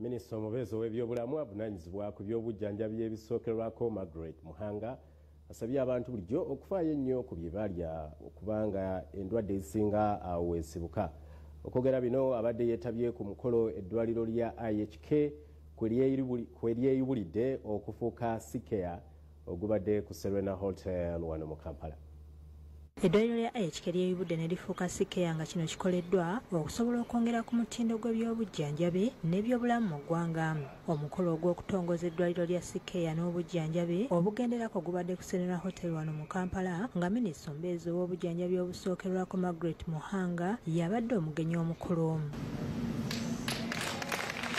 Minisita omubeezi ow'ebyobulamu avunaanyizibwa ku by'obujjanjabi ebisookerwako Margaret Muhanga asabye abantu bulijjo okufaayo ennyo ku bye balya okubanga endwadde ezisinga awo weesibuka. Okwogera bino abadde yeetabye ku mukolo eddwaliro lya IHK kwe lyeyubulidde okufuuka C-Care ogubadde ku Serena Hotel wano mu Kampala. Eddwaliro lya IHK lyeyubudde ne lifuuka C-Care nga kino kikoleddwa okusobola okwongera ku mutindo gw'ebyobujjanjabi n'ebyobulamu mu ggwanga. Omukolo ogw'okutongoza eddwaliro lya C-Care n'obujjanjabi obugenderako gubadde ku Serena Hotel wano mu Kampala nga minisita omubeezi ow'obujjanjabi obusookerwako Margaret Muhanga yabadde omugenyi omukulu.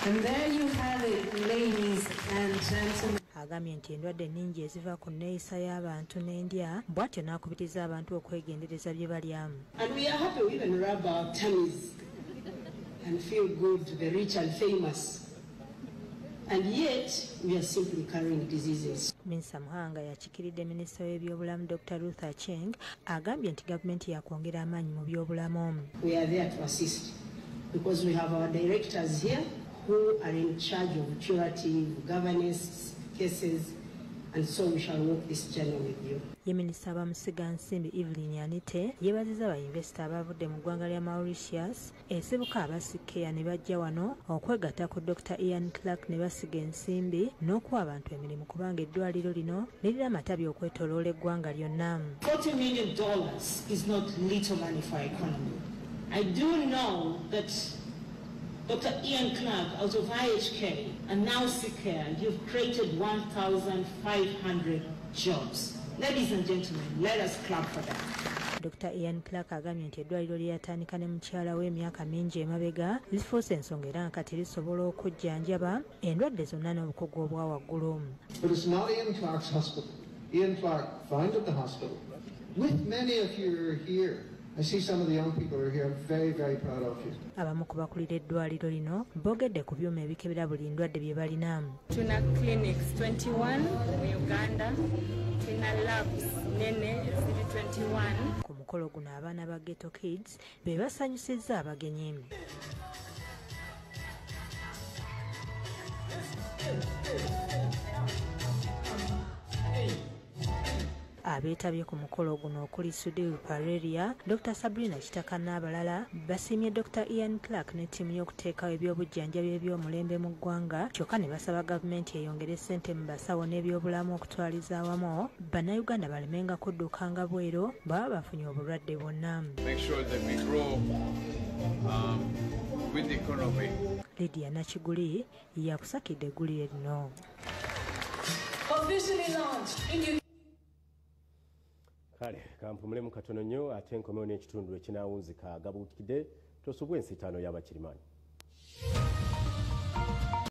And there you have it, ladies and gentlemen. Agambye nti endwadde nnyingi eziva ku nneeyisa y'abantu n'endya, bw'atyo n'akubiriza abantu okwegendereza bye balyamu. And we are happy we even rub our tummies and feel good, the rich and famous. And yet, we are simply carrying diseases. Minisita Muhanga yakikiridde minisita w'ebyobulamu Dr. Ruth Aceng agambye nti gavumenti yakwongera amaanyi mu byobulamu. We are there to assist because we have our directors here who are in charge of curative governance cases, and so we shall walk this journey with you. Ye minisita bamusigansimbi Evelyn Anite yeebazizza bayinvesita abavudde mu ggwanga lya Mauritius esibuka aba C-Care ne bajja wano okwegatta ku Dr. Ian Clark ne basiga ensimbi n'okuwa abantu emirimu kubanga eddwaliro lino lirina amatabi okwetooloola eggwanga lyonna. $40 million is not little money for our economy. I do know that Dr. Ian Clark, out of IHK and now C-Care, you've created 1,500 jobs. Ladies and gentlemen, let us clap for that. Dr. Ian Clark agambye nti eddwaliro lye yatandika ne mukyala we emyaka mingi emabega lifuuse ensonga era kati lisobola okujjanjaba endwadde zonna n'obukugu obwa waggulu. But it's not Ian Clark's hospital. Ian Clark founded the hospital with many of you who are here. I see some of the young people who are here. I'm very, very proud of you. Abamu ku bakulira eddwaliro lino boogedde ku byuma ebikebera buli ndwadde bye balina. Tuna clinics 21 mu Uganda, tulina labs nene eziri 21. Ku mukolo guno abaana ba Ghetto Kids be basanyusizza abagenyi. Abeetabye ku mukolo guno okuli Sudhir Pareria, Dr. Sabrina Kitaka n'abalala basiimye Dr. Ian Clark ne ttiimu y'okuteekawo ebyobujjanjabi eby'omulembe mu ggwanga, kyokka ne basaba gavumenti eyongere ssente mu basawo n'ebyobulamu okutwaliza awamu bannayuganda balemenga kuddukanga bweru baba bafunye obulwadde bwonna. Make sure that we grow with the economy. Lydia Nakiguli yakusakidde eggulire lino. Officially launched in Kale kampumulemu katono nnyo ate nkomewo n'ekitundu ekinaawunzika gabuutikidde tosubwa ensitaano y'abakirimaanyi.